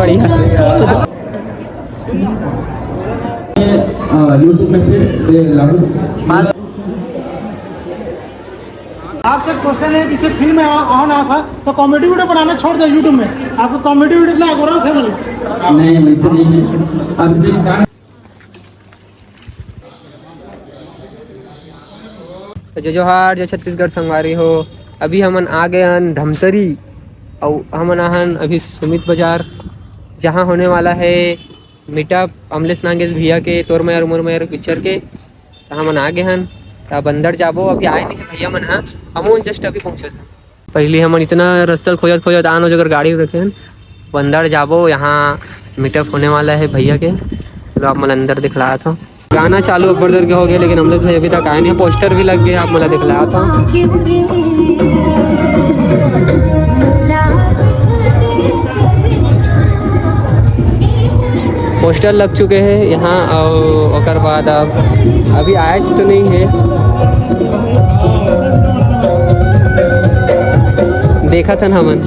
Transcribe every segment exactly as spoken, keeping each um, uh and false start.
बढ़िया। YouTube में फिर ये लागू। आपसे क्वेश्चन है, जैसे फिल्म है ऑन ऑफ है, तो कॉमेडी वीडियो बनाना छोड़ दे YouTube में। आपको कॉमेडी वीडियो ना गोरा थे बोले। नहीं, वैसे नहीं है। अभी भी जय जोहार, जय छत्तीसगढ़ संगवारी हो। अभी हमन आ गए हन धमतरी, अउ हमन आहन अभी सुमित बाजार, जहाँ होने वाला है मीटअप अमलेश नागेश भैया के तोर मयारू मोर मयारू पिक्चर के। त हमन आ गए हन, त अब अंदर जाबो। अभी आए नहीं भैया मन ह, हमन जस्ट अभी पहुँचे। पहले हमन इतना रस्ता खोजत खोजत आन, ओ जगह गाड़ी रखे हन। अब अंदर जाबो, यहाँ मीटअप होने वाला है भैया के। चलो, आप मन अंदर दिखलात हो। गाना चालू अब्बड़ देर के हो गए, लेकिन अमलेश भाई अभी तक आए नहीं। पोस्टर भी लग गए, आप मन दिखलात हो। पोस्टर लग चुके हैं यहाँ, और ओकर बाद अब अभी आयच तो नहीं है, देखत हन हमन।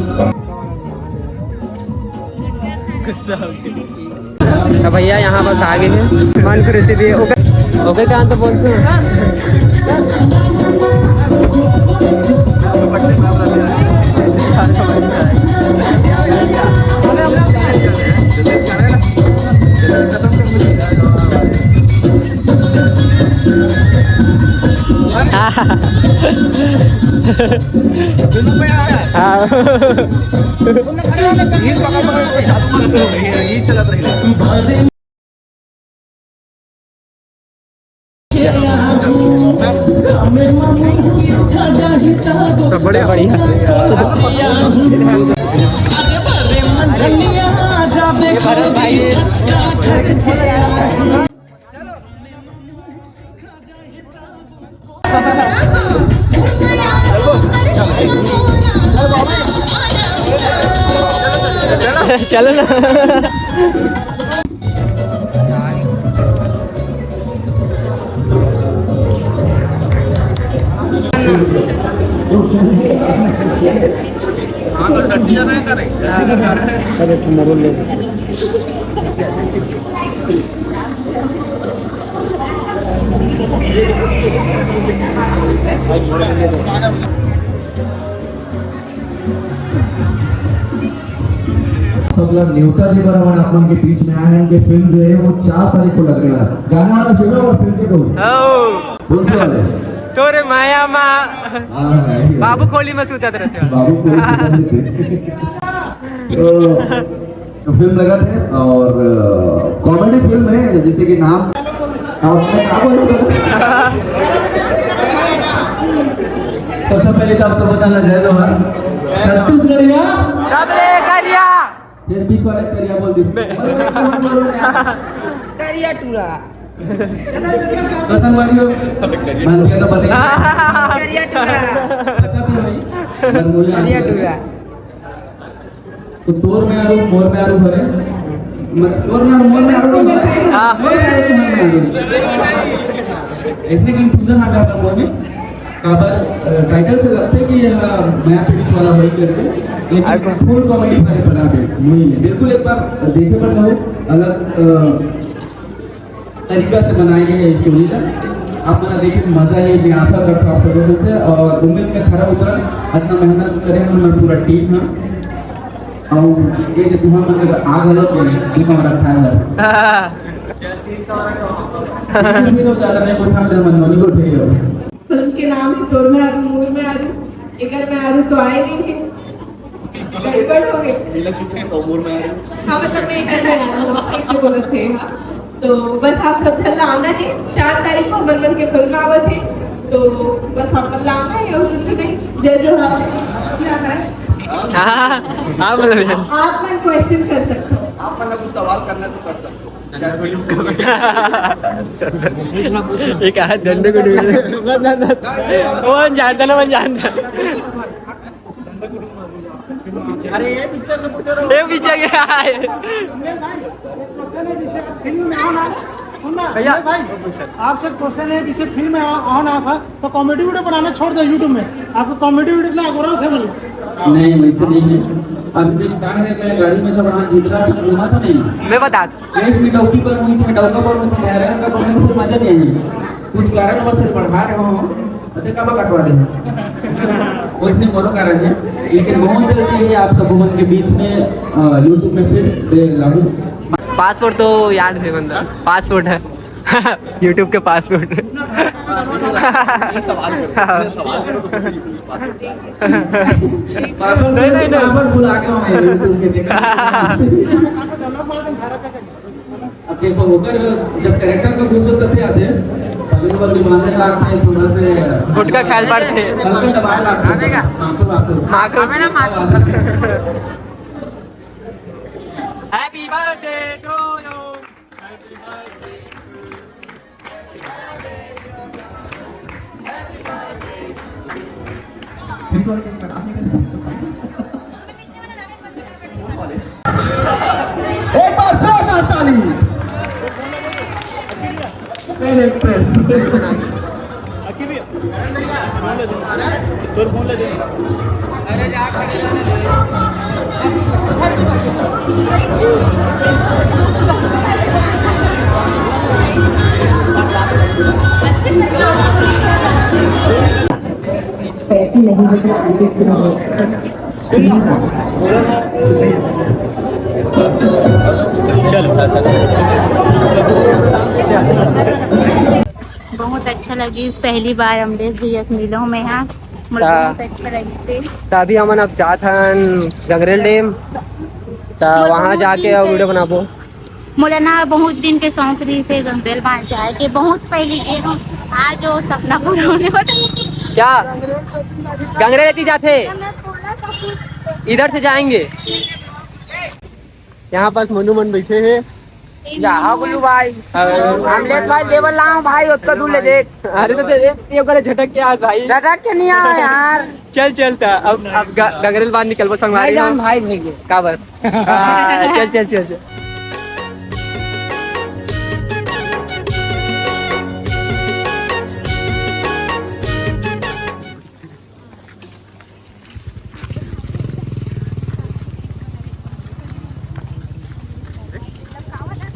तो भैया यहाँ बस आ गए हैं। मन खुशी भी ओकर, ओकर का तो बोलते हैं। हाँ। सब बढ़िया, बढ़िया। चलो ना। चलो, tomorrow ले। सबला नेवता देबर हमन आप मन के बीच में आए हैं। उनके फिल्म जो है वो चार तारीख को लगने वाला है। गाना वाला सुनो और फिल्म देखो। आओ। कौन से वाले? तोरे माया मा। हाँ, हाँ, यही वाले। बाबू खोली में सुतत रहते हो। बाबू खोली में सुतत रहते हैं। तो तो फिल्म लगत है और, अ, कॉमेडी फिल्म है, जैसे कि नाम, अ, मैं क्या बोलूँ? सबसे पहले तो आप सबको जाना जय जोहार। छत्तीसगढ़िया। सबले करिया। फिर बीच वाले करिया बोल दीजिए। करिया टूरा। तो संगवारी हो, मन किया तो बताइए। करिया टूरा। पता भी नहीं, पर मुझे करिया टूरा। तो तोर में आरू, मोर में आरू भरे। मत-, तोर में आरू, मोर में आरू नहीं भरे। हाँ। मोर में आरू, तुम्हार में आरू। इसमें कंफ्यूजन आ जाता मोर में। काबर, अ, टाइटल से लगते कि ये, अ, नया पीढ़ी वाला वही करके, लेकिन अच्छा। फुल कॉमेडी भरे बना दे, वही है। बिल्कुल एक बार देखे पर कहो, अलग, अ, तरीका से बनाए गए है स्टोरी का। आप मन देखे मजा है, मैं आशा करता हूँ आप सबको से, और उम्मीद में खरा उतरा, इतना मेहनत करे हम, मैं पूरा टीम है। और ये जो तुम्हारा मतलब आग अलग है, तुम्हारा फैन है। फिर वो ज्यादा नहीं उठा, मन मनी को उठे हो। फिल्म के नाम है तोर में आरू, मोर में आरू। एकर में आरू तो आए नहीं है, गड़बड़ हो गई। नीलम कुछ है तो मोर में आरू। हाँ, मतलब मैं एकर में आरू, ऐसे बोलत थे, हाँ। तो बस आप सब झन ला आना है, चार तारीख को हमर मन के फिल्म आवत है, तो बस आप मन ला आना है और कुछ नहीं। जय जोहार। हाँ, हाँ, हाँ, बोलो भैया। आप मन क्वेश्चन कर सकते हो। आप मन कुछ सवाल करना है तो कर सकते हो। एक हाथ डंडे को ढूंढ। वो जानता ना, वो जानता। अरे ये पिक्चर तो पूछ रहा हूँ। ये पिक्चर क्या है? फिल्म में आओ ना। सुन ना, भैया। भाई, आपसे क्वेश्चन है, जैसे फिल्म में ऑन ऑफ है, तो कॉमेडी वीडियो बनाना छोड़ दो YouTube में। आपको कॉमेडी वीडियो ना गोरा थे बोले। नहीं, वैसे नहीं है। अभी दिन का है, मैं गाड़ी में जब वहाँ जितना भी घूमा था नहीं, मैं बता दूँ। मैं इसमें डौकी पर हूँ, इसमें डौका पर हूँ, इसमें हैरान का पर हूँ, इसमें मजा नहीं है। कुछ कारणवश से बढ़ा रहे हो, अरे कब कटवा दे। वैसे नहीं, कोनो कारण है, लेकिन बहुत जल्दी ये आप सब भुवन के बीच में, अ, YouTube में फिर दे लागू। पासवर्ड तो याद है बंदा, पासवर्ड है। YouTube के पासवर्ड। ये सवाल करो, ये सवाल करो। पासवर्ड नहीं, नहीं, नहीं। पासवर्ड भुला के मैं YouTube के देखा। अब देखो, होकर जब कैरेक्टर में घुसो तब भी आते हैं। अभी बस दिमाग में लागते हैं, थोड़ा से गुटखा खायल पड़ते हैं। हल्का दबाए लागते हैं। माखो, माखो। माखो। Happy birthday to you। एक बार जोरदार ताली। Main actress. पैसे नहीं होते आगे फिर। चलो, ऐसा। बहुत अच्छा लगिस, पहली बार अमलेश भैया से मिलो मैं यहाँ। मुझे ता- बहुत अच्छा लगिस। त अभी हमन अब जात हन गंगरेल डैम, त वहाँ जाके वीडियो बनाबो। मोला ना बहुत दिन के शौक रहिस हे गंगरेल बांध जाए के, बहुत पहले गे हूँ। आज वो सपना पूरा होने वाला है। क्या? गंगरेल एती जाथे? इधर से जाएंगे। यहाँ पास मनु मन बैठे हैं। जा, हाँ, गुल्लू भाई। अमलेश भाई, लेवल लाओ भाई, ओतका दूर ले देख। अरे तो दे, ये वाला झटक के आ भाई। झटक के नहीं आया यार। चल, चल ता। अब, अब ग-, गंगरेल बांध निकलबो संगवारी हो। भाई भैया। का बर? हाँ, चल, चल, चल, चल।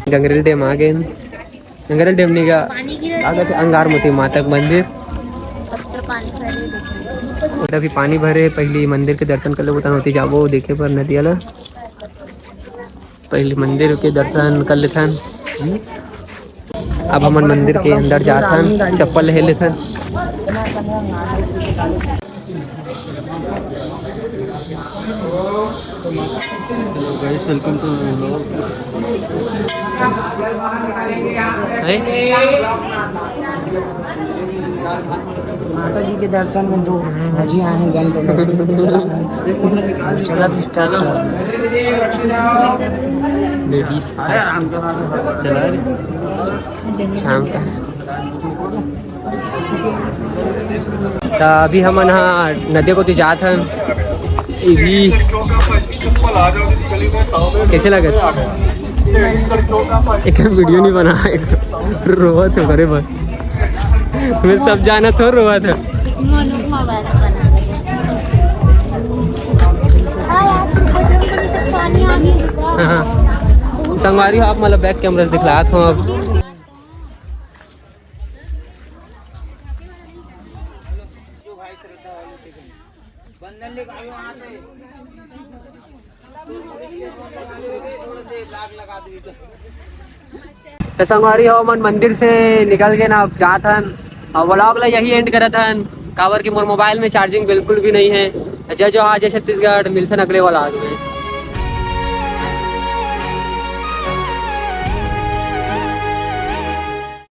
गंगरेल डैम आ गए। गंगरेल डैम नहीं गा, पानी गिरे। आ गए थे अंगारमती माता के मंदिर। अब तो पानी भरे देखिए। अभी पानी भरे, पहली मंदिर के दर्शन कर लेबो, तब होती जाबो देखे बर नदिया ला। पहले मंदिर के दर्शन कर लेथन। अब हमन मंदिर के अंदर जाथन, चप्पल ले लेथन। Hello guys, welcome to my vlog. माता जी के दर्शन में दो भौजी आए हैं गन पकड़ के। चला, चला स्टार्ट कर। लेडीज चला रे। शाम का। त अभी हमन हा नदी कोती जात हन। ये भी कैसे लगत? एक वीडियो नहीं बना, एक तो रोवत है बरे बर। मैं सब जाना थो रोवत है। हाँ, हाँ। संगवारी हो, आप मतलब बैक कैमरा से दिखलात हो अब। तो संगवारी हो, मन मंदिर से निकल के ना अब जात हन। और व्लॉग ला यही एंड करत हन, काबर कि मोर मोबाइल में चार्जिंग बिल्कुल भी नहीं है। जय जोहार, जय छत्तीसगढ़, मिलथन अगले व्लॉग में।